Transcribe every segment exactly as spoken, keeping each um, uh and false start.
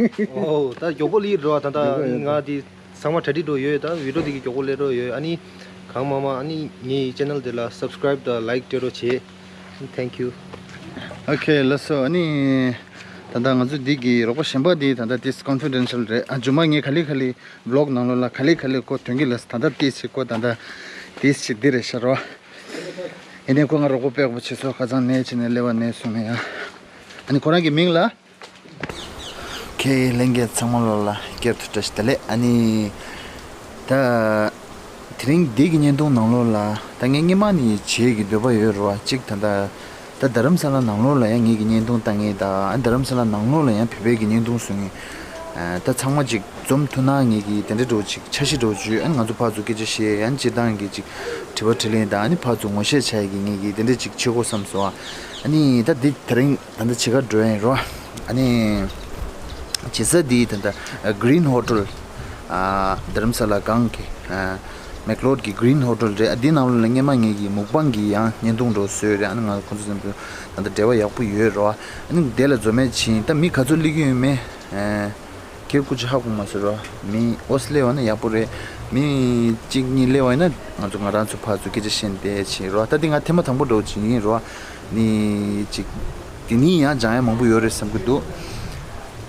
ཨོ་ད་མགྱོགས་པོ་ལི་འགྲོ་བ་ད་ད་མགྱོགས་པོ་ཡོད་ང་དེ་ཚང་མ་གྲ་སྒྲིག་འགྲོ་ཡོད། ད་video་དེ་གི་མགྱོགས་པོ་ལས་འགྲོ་ཡོད། ཨ་ནི་གང་མང་མང་ཨ་ནི་ངའི་channel་དེ་ལ་subscribe་དང་like་སྤྲད་རོགས་བྱེད། Thank you. Okay, ལགས་སོ། ཨ་ནི་ད་ལྟ་ང་ཚོ་འདི་གི་རོགས་པ་གཞན་པ་འདི་ད་ལྟ་ཏིས་confidential་རེད། ཨ་ཇུ་མ་ངས་ག་ལེ་ག་ལེ་vlog་ནང་ལོགས་ལ་ག་ལེ་ག་ལེ་ཁོ་དོན་གྱི་ལགས་ད་ལྟ་ཏིས་ཅིག་ཁོ་ད་ལྟ་ཏིས་ཅིག་འདི་རེད་ཤག་རོ། ཡིན་ནའི་ཁོ་ང་རོགས་པ་དཔེ་ཡག་པོ་བྱེད་སོང་། ཁ་སང་ནས་བྱས་ནས་སླེབས་པ་ནས་སོང་ནས་ཡ། ཨ་ནི་ཁོ་རང་གི་མིང་ལ། ཁེ་ལྷན་རྒྱས་ཚང་མ་ལོ་ལ་བསྐྱར་དུ་བཀྲ་ཤིས་བདེ་ལེགས། ཨ་ནི་ད་དེ་རིང་འདི་གི་བརྙན་ཐུང་ནང་ལོགས་ལ་ད་ངས་སྔོན་མ་ནས་བྱེད་ཀྱི་འདོད་པ་ཡོད་རེད་བ། གཅིག་ད་ད་ད་རྡ་རམ་ས་ལ་ནང་ལོགས་ལ་ཡང་ངེད་ཀྱི་བརྙན་ཐུང་བཏང་ངེས་ད། ཨ་རྡ་རམ་ས་ལ་ནང་ལོགས་ལ་ཡང་བོད་པའི་གི་བརྙན་ཐུང་བཟོ་ངེས། ཨ་ད་ཚང་མ་ཅིག་འཛོམས་ཐུབ་ན་ངེད་ཀྱི་དེ་འདྲ་འགྲོ་ཅིག་འཆར་གཞི་འགྲོ་བཅུག་ཨ་ནི་ང་ཚོ་ཕར་ཚུར་སྐད་ཆ་བཤད་ཨ་ནི་སྤྱིར་བཏང་གི་ཅིག་དྲི་བ་དྲིས་ལན་དང་ཨ་ནི་ཕར་ཚུར་ངོ་ཤེས་བྱ་ཡི་གི་ངེད་ཀྱི་དེ་འདྲ་ཅིག་བྱེད་དགོས་བསམ་སོང་། ཨ་ནི་ད་འདི་དེ་རིང་ད་ལྟ་བྱེད་ག་འགྲོ་ཡིན་རོ། ཨ་ནི་བྱེད་ས་འདི་ད་ལྟ་Green Hotel། ཨ་རྡ་རམ་ས་ལ་སྒང་གི་ཨ་མེག་ལོར་གྱི་Green Hotel་རེད། ཨ་འདི་ནང་ལོགས་ལ་སྔོན་མ་ངེད་ཀྱི་མུག་པང་གི་ཡང་བརྙན་ཐུང་འགྲོ་བཟོས་རེད། ཨ་ནི་ང་ཁོང་ཚོ་ཚོ་ད་ལྟ་འབྲེལ་བ་ཡག་པོ་ཡོད་རོ། ཨ་ནི་དེ་ལ་འཛོམས་མེད་ཕྱིན་ད་མི་ག་ཚོད་སླེབས་ཀྱི་ཡོད་མེད་ཨ་ཁྱེད་སྐུ་ཅི་ཧ་གོ་མ་སོང་རོ། མི་ཨོ་སི་ལེ་བ་ན་ཡག་པོ་རེད། མི་གཅིག་གཉིས་སླེབས་པ་ཡིན་ན་ང་ཚོ་ང་རང་ཚོ་ཕར་ཚུར་སྐད་ཆ་བཤད་བསྡད་ཕྱིན་རོ། ད་འདི་ང་ཐེངས་མ་དང་པོ་འགྲོ་བ་ཅིག་ཡིན་རོ། ནི་ཅིག་དེ་ནི་ཡང་སྦྱང་ཡ་མང་པོ་ཡོད་རེད་བསམ་གྱི་འདུག་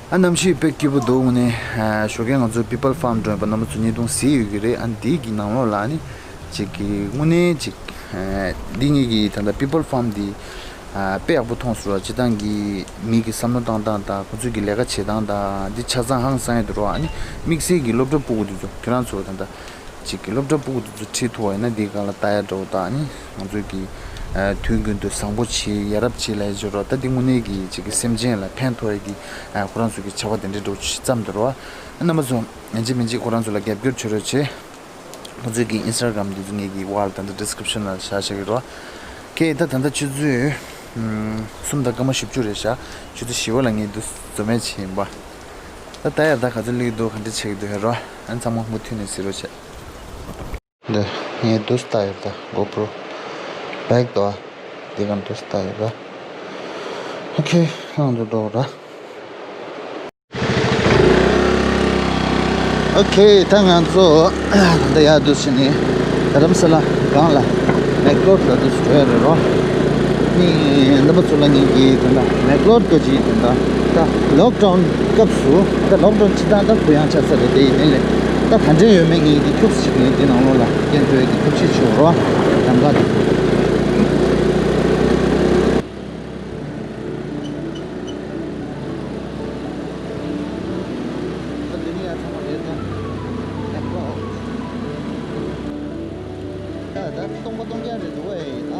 ཨ་གནམ་གཤིས་དཔེ་སྐྱིད་པོ་འདུག་དངོས་གནས། ཨ་ཞོགས་ཀས་ང་ཚོ་People Farm་འགྲོ་ཡིན་པ་རྣམ་པ་ཚོ་བརྙན་ཐུང་གཟིགས་ཡོད་ཀྱི་རེད། ཨ་འདི་གི་ནང་ལོགས་ལ་ནི་ཅིག་གི་དངོས་གནས་ཅིག་ཨ་འདི་གཉིས་ཀྱི་ད་ལྟ་People Farm་འདི་ཨ་དཔེ་ཡག་པོ་མཐོང་སོང་ར། སྤྱིར་བཏང་གི་མི་གི་བསམ་བློ་བཏང་སྟངས་དང་ཁོ་ཚོས་གི་ལས་ཀ་བྱེད་སྟངས་དང་འདི་ཆ་ཚང་ཧང་སང་ཡོད་འདུག་ར། ཨ་ནི་དམིགས་བསལ་གྱི་སློབ་གྲྭ་ཕྲུ་གུ་འདི་ཚོ་ཁྱོད་རང་ཚོ་ད་ལྟ་ཅིག་གི་སློབ་གྲྭ་ཕྲུ་གུ་འདི་ཚོ་ཁྲིད་ཐུབ་པ་ཡིན་ན་འདི་སྒང་ལ་ལྟ་ཡ་འདྲ་བོ་དང་ཨ་ནི་ང་ཚོས་གི་ཨ་དུས་རྒྱུན་དུ་བཟང་པོ་བྱེད་ཡ་རབས་བྱེད་ལ་ཡ་བྱེད་རོགས། ད་འདི་དངོས་གནས་གི་ཅིག་གི་སེམས་ཅན་ལ་ཕན་ཐོགས་ཡ་གི་ཨ་ཁོ་རང་ཚོ་གི་བྱ་བ་དེ་འདྲའི་འདྲ་བོ་ཅིག་བརྩམས་འདུག་ར། ཨ་རྣམ་པ་ཚོ་ཡིན་གཅིག་མིན་གཅིག་ཁོ་རང་ཚོ་ལ་རྒྱབ་སྐྱོར་བྱེད་རོགས་བྱེད། ཁོ་ཚོའི་གི་Instagram་འདི་ཚོ་ངེད་ཀྱི་བར་ད་ལྟ་description་ལ་བཞག་བཞག་གི་རོ། ཁེ་ད་ད་ལྟ་ཆུ་ཚོད་ཨུམ་གསུམ་དང་སྐར་མ་བཞི་བཅུ་རེད་ཤག་ཆུ་ཚོད་བཞི་པ་ལ་ངས་འདུག་འཛོམས་མེད་བྱས་ཡིན་པ། ད་ད་ཡར་ད་ག་ཚོད་སླེབས་འདུག་ག་འདྲ་བྱེད་ཀྱི་འདུག་ཧེ་རོ། ཨ་ཚང་མ་མུ་མཐུད་ནས་གཟིགས་རོགས་བྱེད། འདི་ངས་འདུག་ལྟ་ཡོད་ད་GoPro་bag་དོ། འདི་ག་འདུག་ལྟ་ཡོད་ད། ཨོ་ཁེ་ང་ཚོ་འགྲོ་ར། ཨོ་ཁེ་ད་ང་ཚོ་ད་ཡར་འདུག་ཕྱིན་ནས་རྡ་རམ་ས་ལ་སྒང་ལ་མེག་ལོར་ལ་འདུག་འགྲོ་ཡ་རེད་རོ། ནི་རྣམ་པ་ཚོ་ལ་ངེད་ཀྱིས་ད་ལྟ་མེག་ལོར་འགྲོ་ཅིག་ད་ལྟ་ད་ལོག་ཌའུན་སྐབས་སུ་ད་ལོག་ཌའུན་སྤྱི་བཏང་ད་གུ་ཡངས་ཆགས་ས་རེད། དེ་ཡིན་ནའི་ད་ག་འདྲས་ཡོད་མེད་ངེད་ཀྱིས་ཁྱུག་ཅིག་ངེད་ཀྱི་ནང་ལོགས་ལ་སྐྱེལ་ཐུབ་ཡ་གི་ཐབས་ཤེས་བྱེད་རོ། གདམ་ག་དེ། ད་སྟོང་པ་སྟོང་རྐྱང་རེད་འདུག་ཨེ་ཡིན་ན།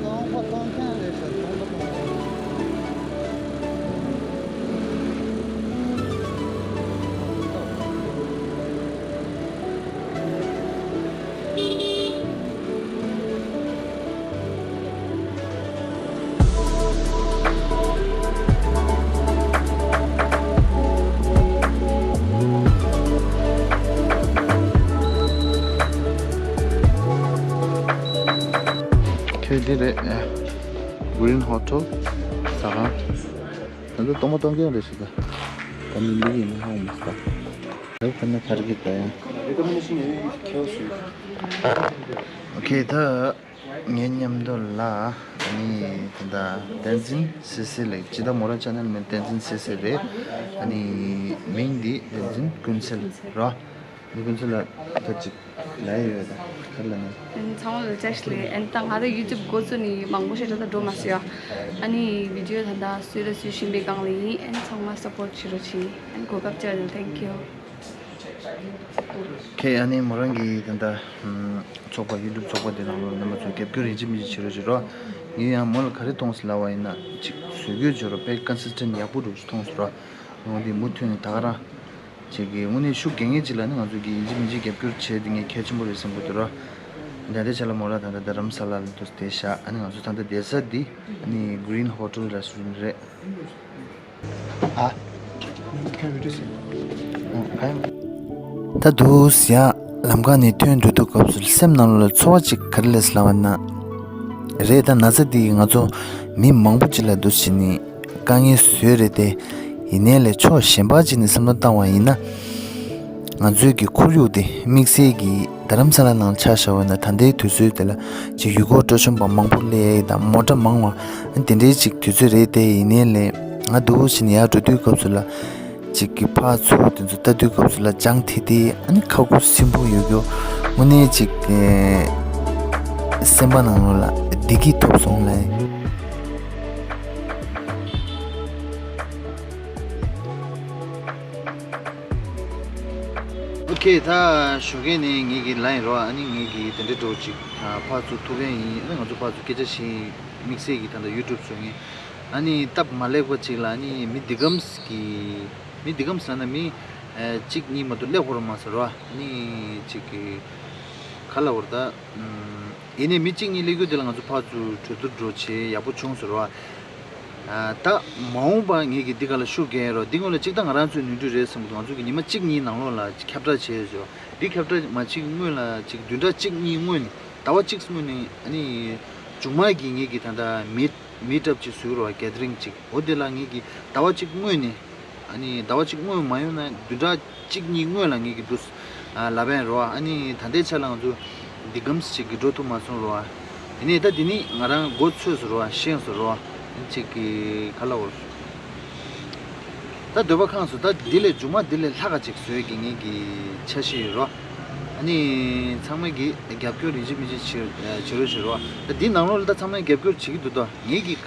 སྟོང་པ་སྟོང་རྐྱང་རེད་ཤག་སྟོང་པ་སྟོང་རྐྱང་། ཁྱོད་འདི་རེད། Green Hotel་ཟ་ཁང་། ད་ལྟ་སྟོང་པ་སྟོང་རྐྱང་རེད་ཤག་ད་མི་འདི་ཡིན་ཧ་གོ་མ་སོང་། ད་ཁ་ན་ཐར་གི་ད་ཡང་། ཨོ་ཁེ་ད། ངའི་མཉམ་དུ་ལ་ཨ་ནི་ད་ལྟ་བསྟན་འཛིན་སི་སི་ལགས། སྤྱིར་བཏང་མོ་རང་ཅེ་ནལ་མིང་བསྟན་འཛིན་སི་སི་རེད། ཨ་ནི་མིང་འདི་བསྟན་འཛིན་ཀུན་གསལ་ར། ནི་ཀུན་གསལ་ལགས་ད་ཅིག་ལབ་ཡོད་ད་ག་ལ་ནི། ཨན་ཚང་མ་ལ་བཀྲ་ཤིས་བདེ་ལེགས། ཨན་ད་ང་ད་YouTube་འགོ་བཙུགས་ནས་མང་པོ་ཞིག་ད་ལྟ་འགྲོ་མ་སོང་ཡ། ཨ་ནི་video་ད་ལྟ་སུས་ལ་སུས་ཤེས་པའི་སྒང་ལ་ཡིན། ཨན་ཚང་མ་support་བྱེད་རོགས་བྱེད། ཨན་གོ་སྐབས་བཅར་ཡོད། Thank you། ཁེ་ཨ་ནི་མོ་རང་གི་ད་ལྟ་ཚོགས་པ་YouTube་ཚོགས་པ་དེ་ནང་ལོགས་རྣམ་པ་ཚོ་རྒྱབ་སྐྱོར་ཡིན་གཅིག་མིན་གཅིག་བྱེད་རོགས་བྱེད་རོགས། ངས་ཡང་མོ་ལ་ག་རེ་མཐོང་སོང་ལབ་པ་ཡིན་ན་ཅིག་བཟོ་བཀོད་བྱེད་རོགས་དཔེ་consistent་ཡག་པོ་འདྲ་ཞིག་མཐོང་སོང་ར། ངོ་དེ་མུ་མཐུད་ནས་ད་ག་རང་ཅིག་གི་དངོས་གནས་ཤུགས་རྐྱེན་ངན་ཅིག་ལ་ནི་ང་ཚོ་གི་ཡིན་གཅིག་མིན་གཅིག་རྒྱབ་སྐྱོར་བྱས་དེ་ངས་གལ་ཆེན་པོ་རེད་བསམ་གི་འདུག་ར། ད་ལྟའི་ཆ་ལ་མོ་ར་ད་ལྟ་རྡ་རམ་ས་ལ་ལ་འདུག་བསྡད་ཤག་ཨ་ནི་ང་ཚོ་ད་ལྟ་བསྡད་ས་འདི་ཨ་ནི་Green Hotel Restaurant་རེད། ཨ། ད་དུས་ཡ་ལམ་ཁ་ནས་ཐོན་འགྲོ་དུས་སྐབས་སུ་སེམས་ནང་ལ་ཚོར་བ་ཅིག་ག་རེ་སླེབས་ལབ་པ་ན། རེད། ད་ན་ཚ་འདི་ང་ཚོ་མི་མང་པོ་ཅིག་ལ་འདུག་བྱས་ནས་དཀའ་ངལ་བཟོས་རེད་དེ། ཡིན་ནའི་ལས་ཕྱོགས་གཞན་པ་ཅིག་ནས་བསམ་བློ་བཏང་བ་ཡིན་ན། ང་ཚོའི་གི་ཁོར་ཡུག་དེ་དམིགས་བསལ་གྱི་རྡ་རམ་ས་ལ་ནང་ཆ་བཞག་པ་ཡིན་ན། ད་ལྟའི་དུས་ཚོད་དེ་ལ་ཅིག་ཡུལ་སྐོར་སྤྲོ་འཆམ་པ་མང་པོ་སླེབས་དང་མོ་ཊ་མང་བ་དེ་འདྲའི་ཅིག་དུས་ཚོད་རེད་དེ། ཡིན་ནའི་ལས་ང་འདུག་བྱས་ནས་ཡར་འགྲོ་དུས་སྐབས་སུ་ལ། ཅིག་གི་ཕར་ཚུར་དེ་ཚོ་ལྟ་དུས་སྐབས་སུ་ལ་སྦྱང་ཐིག་ཐིག་ཨ་ནི་ཁ་ཁུ་སིམ་པོ་ཡོད་རྒྱུ་དངོས་གནས་ཅིག་གི་སེམས་པ་ནང་ལོགས་ལ་བདེ་སྐྱིད་ཐོབ་སོང་ལེ། ཨོ་ཁེ། ད་ཞོགས་ཀས་ནས་ངེད་ཀྱི་ལ་ཡིན་རོགས། ཨ་ནི་ངེད་ཀྱི་དེ་འདྲའི་འགྲོ་ཅིག་ཕར་ཚུར་ཐུག་མཁན་ཡིན། ཨ་ནི་ང་ཚོ་ཕར་ཚུར་སྐད་ཆ་བཤད་ཡིན། དམིགས་བསལ་གྱི་ད་ལྟ་ཡུ་ཊུབ་བཟོ་མཁན། ཨ་ནི་སྟབས་མ་ལེགས་པ་ཅིག་ལ་ཨ་ནི་མི་འདི་གམ་གི་མི་འདི་གམ་ཟེར་ན་མི་ཨ་གཅིག་གཉིས་མ་གཏོགས་སླེབས་ཡོད་མ་རེད་བ། ཨ་ནི་ཅིག་གི་ག་ལབ་དགོས་རེད་ད། ཨམ། ཡིན་ནའི་མི་གཅིག་གཉིས་སླེབས་རྒྱུ་དེ་ལ་ང་ཚོ་ཕར་ཚུར་གྲོས་བསྡུར་འགྲོ་བྱས་ཡག་པོ་བྱུང་ཟེར་བ། ཨ། ད་མ་འོངས་པ་ངེད་ཀྱིས་འདི་ག་ལ་ཤུགས་རྒྱག་ཡ་རོགས། འདི་སྔོན་ལ་གཅིག་ད་ང་རང་ཚོའི་ནོར་འཁྲུལ་རེད་བསམ་གྱི་འདུག་ང་ཚོ་གི་ཉི་མ་གཅིག་གཉིས་ནང་ལོགས་ལ་ཁྱབ་བསྒྲགས་བྱས་ཟེར་བ། འདི་ཁྱབ་བསྒྲགས་མ་བྱེད་སྔོན་ལ་ཅིག་བདུན་ཕྲག་གཅིག་གཉིས་སྔོན་ནས། ཟླ་བ་གཅིག་སྔོན་ནས་ཨ་ནི་མཇུག་མ་གི་ངེད་ཀྱིས་ད་ལྟ་མི་མི་ཊབ་ཅིག་བཟོས་རོགས། གེ་དྷ་རིང་ཅིག་འོ་དེ་ལ་ངེད་ཀྱིས་ཟླ་བ་གཅིག་སྔོན་ནས། ཨ་ནི་ཟླ་བ་གཅིག་སྔོན་མ་ཡོང་ན་བདུན་ཕྲག་གཅིག་གཉིས་སྔོན་ལ་ངེད་ཀྱིས་འདུག་ཨ། ལབ་ཡ་རོ། ཨ་ནི་ད་ལྟའི་ཆ་ལ་ང་ཚོ་འདི་གམ་ཞིག་གི་འགྲོ་ཐུབ་མ་སོང་རོ། ཨ་ནི་ད་འདི་ནི་ང་རང་མགོ་ཚོས་སོ་རོ། ཤེས་སོ་རོ། ཨ་ནི་ཅིག་གི་ག་ལ་འོར། ད་འདོད་པ་ཁེངས་སོ། ད་འདི་ལས་མཇུག་མ་འདི་ལས་ལྷག་ག་ཅིག་བཟོས་ཀྱི་ངེད་ཀྱི་འཆར་གཞི་ཡོད་རོ། ཨ་ནི་ཚང་མ་གི་རྒྱབ་སྐྱོར་ཡིན་གཅིག་མིན་གཅིག་བྱེད་བྱེད་རོགས་བྱེད་རོ། ད་འདི་ནང་ལོགས་ལ་ད་ཚང་མས་རྒྱབ་སྐྱོར་བྱེད་ཀྱི་འདུག་ད་ངེད་ཀྱི།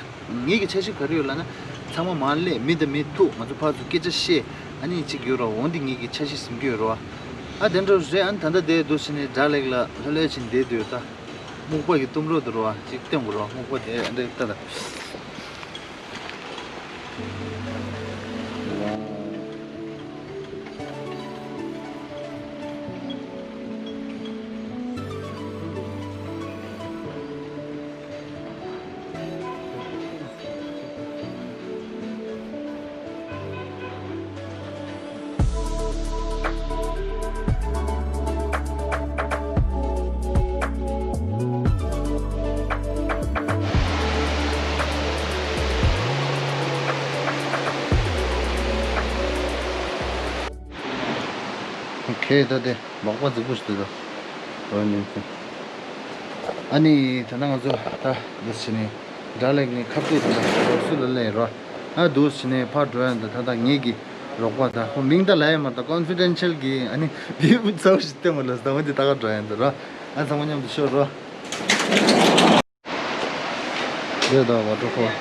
ངེད་ཀྱི་འཆར་གཞི་ག་རེ་ཡོད་ལབ་ན། ཚང་མ་མར་སླེབས། མི་དང་མི་ཐུག་ང་ཚོ་ཕར་ཚུར་སྐད་ཆ་བཤད། ཨ་ནི་གཅིག་ཡོད་རོ། འོ་འདི་ངེད་ཀྱི་འཆར་གཞི་ཟིན་གྱི་ཡོད་རོ། ཨ་དེ་འདྲ་རེད། ཨ་ནི་ད་ལྟ་དེ་འདུག་ཕྱིན་ནས་དགྲ་ལེགས་ལ་ལྷོད་ལྷོད་ཕྱིན་བསྡད་འདུག་ད་སྨུག་པ་གི་གཏུམ་རོགས་འདུག་རོ། གཅིག་སྟོན་དགོས་རོ། སྨུག་པ་དེ་ཨ་འདྲ་ལྟ་ད། ཁྱེད་ད་དེ་ལོག་པ་རྫིག་པོ་ཞིག་འདུག་ད། འོ་ནི། ཨ་ནི་ད་ལྟ་ང་ཚོ་ད་འདུག་ཕྱིན་ནས་དགྲ་ལེགས་ནས་ཁ་གཏད་དེ་ལ་སུ་ལ་སླེབས་རོ། ཨ་འདུག་ཕྱིན་ནས་ཕར་འགྲོ་ཡ་འདུག་ད་ལྟ་ངེད་ཀྱི་རོགས་པ་ད་ཁོ་མིང་ད་ལབ་ཡ་མ་ད་ཀོན་ཕི་ཌེན་ཤལ་གྱི་ཨ་ནི་དེ་བུ་ཚ་བོ་ཞིག་སྟོན་དགོས་ལ་ད་འོ་འདི་ད་ག་འགྲོ་ཡ་འདུག་རོ། ཨ་ཚང་མ་མཉམ་དུ་ཤོག་རོ། འདི་ད་ཝ་ཊར་ཕོལ།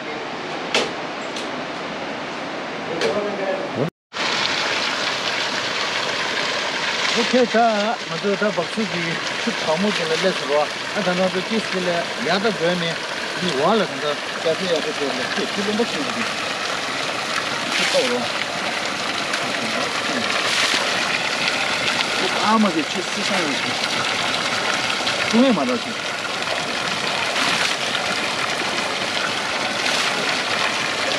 ཨོ་ཁེ། ད་ང་ཚོ་ད་སྦག་སུ་གི་ཆུ་གྲང་མོ་དེ་ལ་སླེབས་སོང་རོ། ཨ་ད་ང་ཚོ་ཏིས་དེ་ལ་ཡག་ད་དགོས་མེད། འདི་བ་ལ་ད་ད་ཀ་ཧྥེ་ཡག་པོ་དེ་ལ་ཁྱེད་ཆུ་རློན་པ་ཤེས་ཀྱི་འདུག་ཆུ་ལྟོགས་རོ། ཨ་མ་གི་ཆུ་སི་སང་རེད་ཤག་ཆུ་ངས་མ་རག་ཅིག་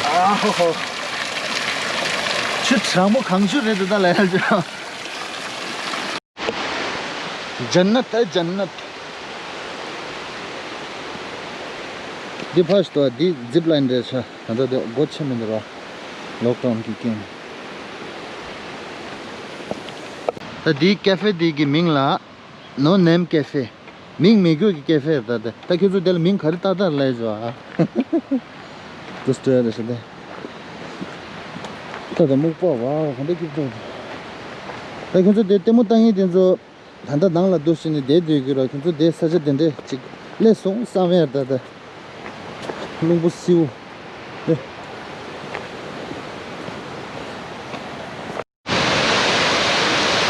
ཨ་ཧོ་ཧོ། ཆུ་གྲང་མོ་གངས་ཆུ་རེད་འདུག་ད་ལ་ཡ་ཅོ། ཇན་ནད་ཨེ་ཇན་ནད། འདི་ཕར་ཞིག་ཏུ་འདི་ཛིབ་ལ་ཡིན་རེད་ཤག་ད་ལྟ་འདི་སྒོ་ཕྱེ་མི་འདུག་ར། ལོག་ཌའོན་གྱི་རྐྱེན། ད་འདིའི་ཀེ་ཧྥེ་འདི་གི་མིང་ལ་ནོ་ནེམ་ཀེ་ཧྥེ། མིང་མེད་རྒྱུ་གི་ཀེ་ཧྥེ་རེད་ད་དེ། ད་ཁྱོད་ཚོ་དེ་ལ་མིང་ག་རེ་བཏགས་བཏགས་ལབ་ཡོད་ཨ། དུ་སྟོད་རེད་ཤག་དེ། ད་ད་སྨུག་པ་བ་ག་འདྲ་སྐྱིད་པོ་འདུག་ད་ཁྱོད་ཚོ་དེ་ལྟད་མོ་ལྟ་མཁན་དེ་ཚོ་ད་ལྟ་ནང་ལ་འདུག་ཕྱིན་ནས་བསྡད་སྡོད་ཀྱི་རོགས། ཁྱོད་ཚོ་དེ་ས་ཆ་དེ་འདྲས་ཅིག་སླེབས་སོང་བསམ་ཡས་ད་ད། རླུང་བུ་བསིལ་པོ། ཨེ།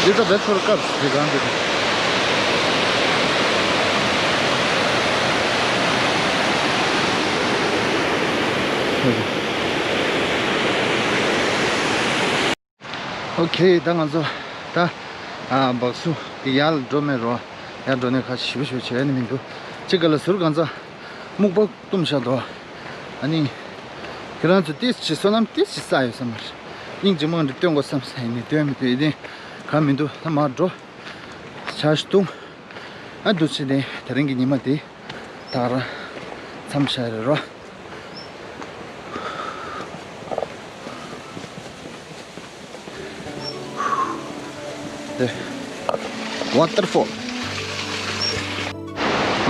འདི་ད་བེད་ཕོར་ཀབ་འདི་གང་འདི། ཨོ་ཁེ། ད་ང་ཚོ་ད་ཨ་སྦག་སུ་གི་ཡར་ལ་འགྲོ་མེད་རོ། ཡར་འགྲོ་ནས་ཁ་ཞིབ་ཞིབ་བྱས་ནས་མི་འདུག་གཅིག་ག་ལ་ཟུར་གང་ཚ་སྨུག་པ་བཏུམས་བཞག་འདུག་ཨ་ནི་ཁྱེད་རང་ཚོ་ཏིས་ཅིག་བསོད་ནམས་ཏིས་ཅིག་བསགས་ཡོད་ས་མ་རེད། སྙིང་རྗེ་མོ་འདི་སྟོན་དགོས་བསམ་ས་ཡིན་ནི་སྟོན་མི་འདུག་ཡིན་ནའི་གང་མི་འདུག་ད་མར་འགྲོ། ཇ་ཞིག་བཏུང་། ཨ་འདུག་ཕྱིན་ནས་དེ་རིང་གི་ཉི་མ་འདི་ད་ག་རང་ མཚམས་བཞག་རེད་རོ། དེ། ཝ་ཊར་ཕོལ།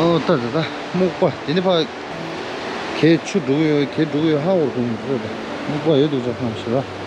ཨོ་ད་ད་ད་སྨུག་པ་དེ་ནི་ཕ། གས་ཆུ་འགྲོ་གི་ཡོད་གས་འགྲོ་གི་ཡོད་ཧ་འོར་དུ་མི་འགྲོ་ད། སྨུག་པ་ཡོད་འདུག་ཅག་ཁང་ཞིག་ར།